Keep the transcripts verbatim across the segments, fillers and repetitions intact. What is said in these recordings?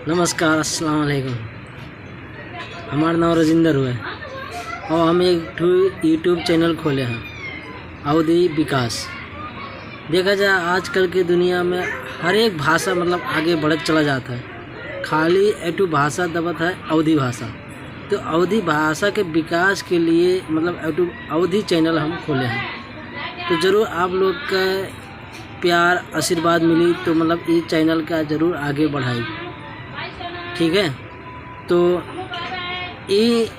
नमस्कार, अस्सलाम वालेकुम। हमार नाम राजेंद्र हुए और हम एक ठो YouTube channel खोले हैं, अवधी विकास। देखा जाए, आजकल के दुनिया में हर एक भाषा, मतलब, आगे बढ़त चला जाता है, खाली एक ठो भाषा दबत है, अवधी भाषा। तो अवधी भाषा के विकास के लिए, मतलब, एक ठो अवधी channel हम खोले हैं। तो जरूर आप लोग का प्यार, आशीर्वाद मिली तो, मतलब, ई channel का जरूर आगे बढ़ाई, ठीक है। तो ई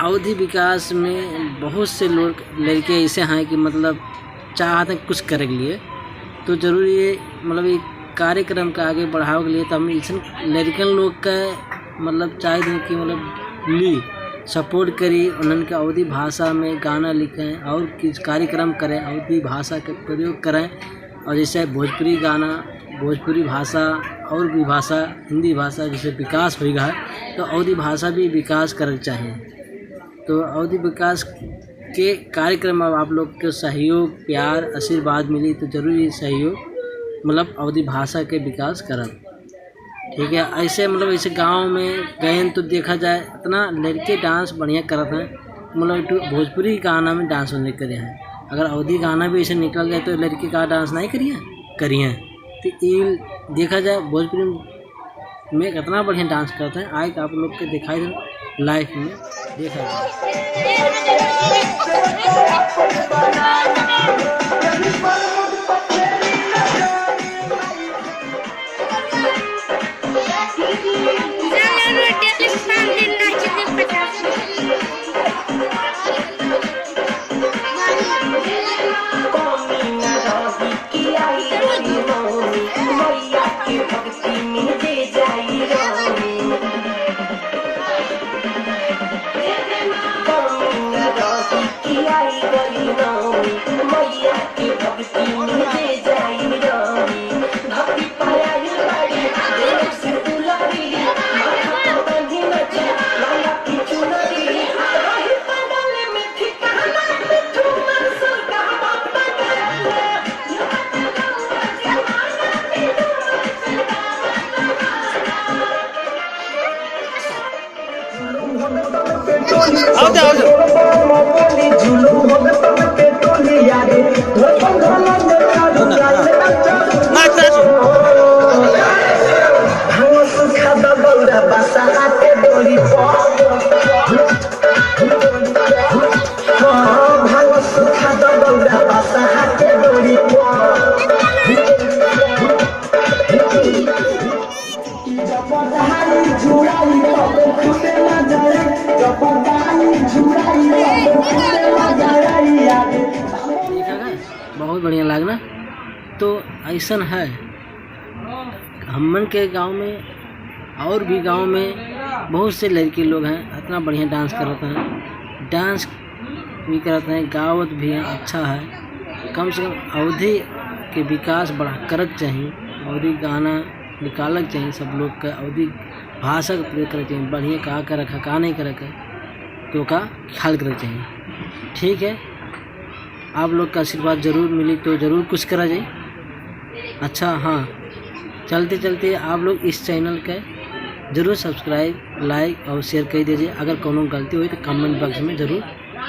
अवधी विकास में बहुत से लोग, लड़के ऐसे हैं कि, मतलब, चाहत हैं कुछ करे के लिए, तो जरूर ये, मतलब, ये कार्यक्रम का आगे बढ़ावे के लिए तो हम इसन लड़कन लोग का, मतलब, चाहत हैं कि, मतलब, ली support करी, उन्हन के अवधी भाषा में गाना लिखें और कुछ कार्यक्रम करें, अवधी भाषा के प्रयोग करें। और जैसे भोजपुरी गाना, भोजपुरी भाषा और भी भाषा, हिंदी भाषा जैसे विकास होइगा है, तो अवधी भाषा भी विकास करे के चाहिए। तो अवधी विकास के कार्यक्रम अब आप लोग के सहयोग, प्यार, आशीर्वाद मिली तो जरूर ये सहयोग, मतलब, अवधी भाषा के विकास करब। ठीक है, ऐसे, मतलब, ऐसे गाँव में गएन तो देखा जाए, इतना लड़के dance बढ़िया करत हैं, मतलब, एक ठो भोजपुरी गाना में dance उन्हें करे हैं। अगर अवधी गाना भी ऐसे निकल जाए तो लड़के का dance नहीं करिए, करिए। तो ये देखा जाए, भोजपुरी में कितना बढ़िया dance करत हैं, आए के आप लोग के दिखाई दे live में। देखा जाए। आओ जा, आओ जा। नाच, नाच। बहुत बढ़िया लागना। तो ऐसन है, हमन के गाँव में और भी गाँव में बहुत से लड़के लोग हैं, इतना बढ़िया dance करत हैं, dance भी करत हैं, गावत भी हैं, अच्छा है। कम से कम अवधी के विकास बढ़ा करक चाहिए, अवधी गाना निकालक चाहिए सब लोग का, अवधी भाषा का प्रयोग करक चाहिए, बढ़िया का करक है, का नहीं करक है, तो का ख्याल करक चाहिए। ठीक है, आप लोग का आशीर्वाद जरूर मिली तो जरूर कुछ करा जाए। अच्छा, हाँ, चलते चलते आप लोग इस channel के जरूर subscribe, like और share कर दीजिए। अगर कोनो गलती हुई तो comment box में जरूर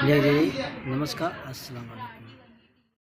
लिख दीजिए। नमस्कार, अस्सलाम वालेकुम।